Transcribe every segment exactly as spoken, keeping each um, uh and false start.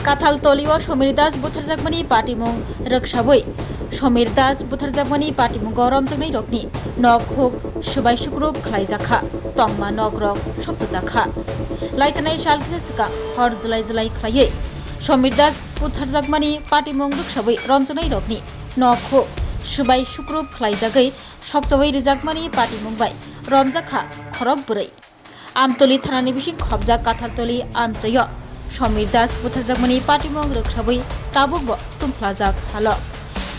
Kathaltoli o Somir Das butharjakmani patimung rwksawi Somir Das butharjakmani patimungo romjaknairokni nok huk swbai sukrup khlaijakha, tongma nokrok soktojakha. Laitanai sal kisa swkang hor jwlai jwlai khlaiwi Somir Das butharjakmani patimung rwksawi romjaknairokni nok huk swbai sukrup khlaijagwi sokchawi rijakmani patimung bai romjakha khorok bwrwi. Amtoli thanani bising khobjak Kathaltoli amchaio Somir Das butharjakmani patimung rwksawi tabukbo tumphlajak halo.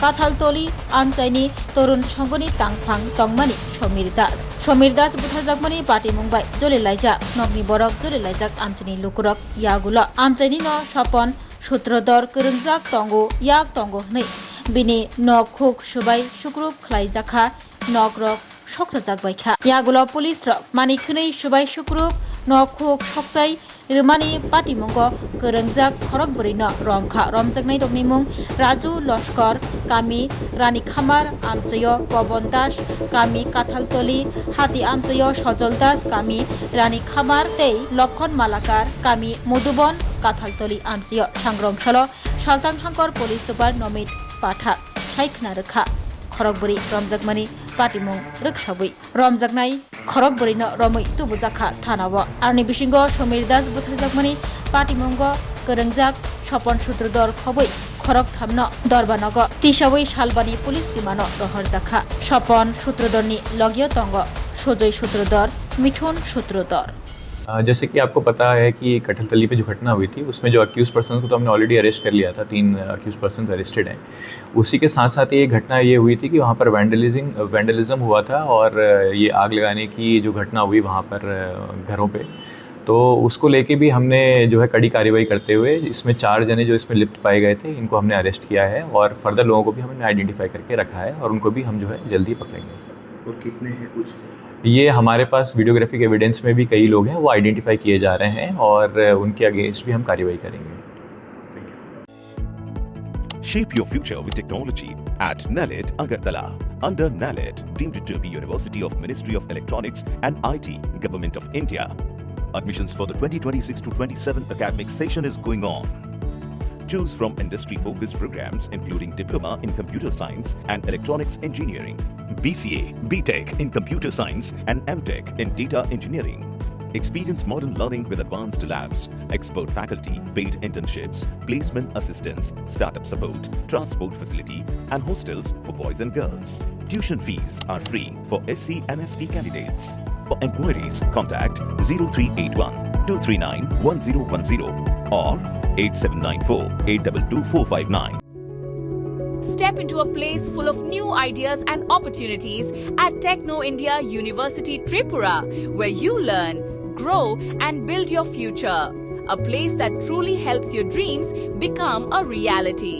Kathaltoli amchaini Torun Songoni tangphang tongmani Somir Das. Somir Das butharjakmani patimung bai jolilaijak nokni borok, jolilaijak amchaini lukurok yagulo. Amchaini no Sopon Sutrodor kwrwngjak tongo, yak tongo hwnwi bini nok huk swbai sukrup khlaijakha, nokrok sokchajak bai kha. Yagulo police rok mani khwnwi swbai sukrup nok huk sokchai rwmani patimungo kwrwngjak khorok bwrwino romkha. Romjaknairokni mung Raju Loskor, kami Rani Khamar amchaio Pobon Das, kami Kathaltoli, Hati amchaio Sojol Das, kami Rani Khamar tei Lokhon Malakar, kami Modubon Kathaltoli amchaio. Sangrong salo Saltang Hangkor Police Super Nomit Pathak sai khna rwkha. Khorok bwrwi romjakmani patimung rwksawi romjaknai khorok bwrwino romwi tubujakha thanao. Aroni bisingo Somir Das butharjakmani patimungo kwrwngjak Sopon Sutrodor khobwi khorok thamno Dorbanogo tisawi Salbani police rimano rohorjakha. Sopon Sutrodorni logio tongo Sujoi Sutrodor, Mithun Sutrodor. अ, जैसे कि आपको पता है कि कटहलतली पे जो घटना हुई थी, उसमें जो अक्यूज पर्सन को तो हमने ऑलरेडी अरेस्ट कर लिया था, तीन अक्यूज पर्सन अरेस्टेड हैं। उसी के साथ साथ ये घटना ये हुई थी कि वहाँ पर वैंडलिज्म वैंडलिज्म हुआ था और ये आग लगाने की जो घटना हुई वहाँ पर, अ, घरों पे, तो उसको लेके भी हमने जो है कड़ी कार्रवाई करते हुए इसमें चार जने जो इसमें लिप्त पाए गए थे, इनको हमने अरेस्ट किया है और फर्दर लोगों को भी हमने आइडेंटिफाई करके रखा है और उनको भी हम जो है जल्दी पकड़ेंगे। और कितने हैं कुछ? ये हमारे पास वीडियोग्राफिक एविडेंस में भी कई लोग हैं, वो आइडेंटिफाई किए जा रहे हैं और उनके अगेंस्ट भी हम कार्रवाई करेंगे। Shape your future with technology at NALET Agartala. Under NALET, deemed to be University of Ministry of Electronics and I T, Government of India. Admissions for the twenty twenty-six to twenty-seven academic session is going on. Choose from industry-focused programs including Diploma in Computer Science and Electronics Engineering, B C A, B Tech in Computer Science and M Tech in Data Engineering. Experience modern learning with advanced labs, expert faculty, paid internships, placement assistance, startup support, transport facility, and hostels for boys and girls. Tuition fees are free for S C and S T candidates. For enquiries, contact zero three eight one two three nine one zero one zero or eight seven nine four eight two two four five nine. Step into a place full of new ideas and opportunities at Techno India University Tripura, where you learn, grow, and build your future. A place that truly helps your dreams become a reality.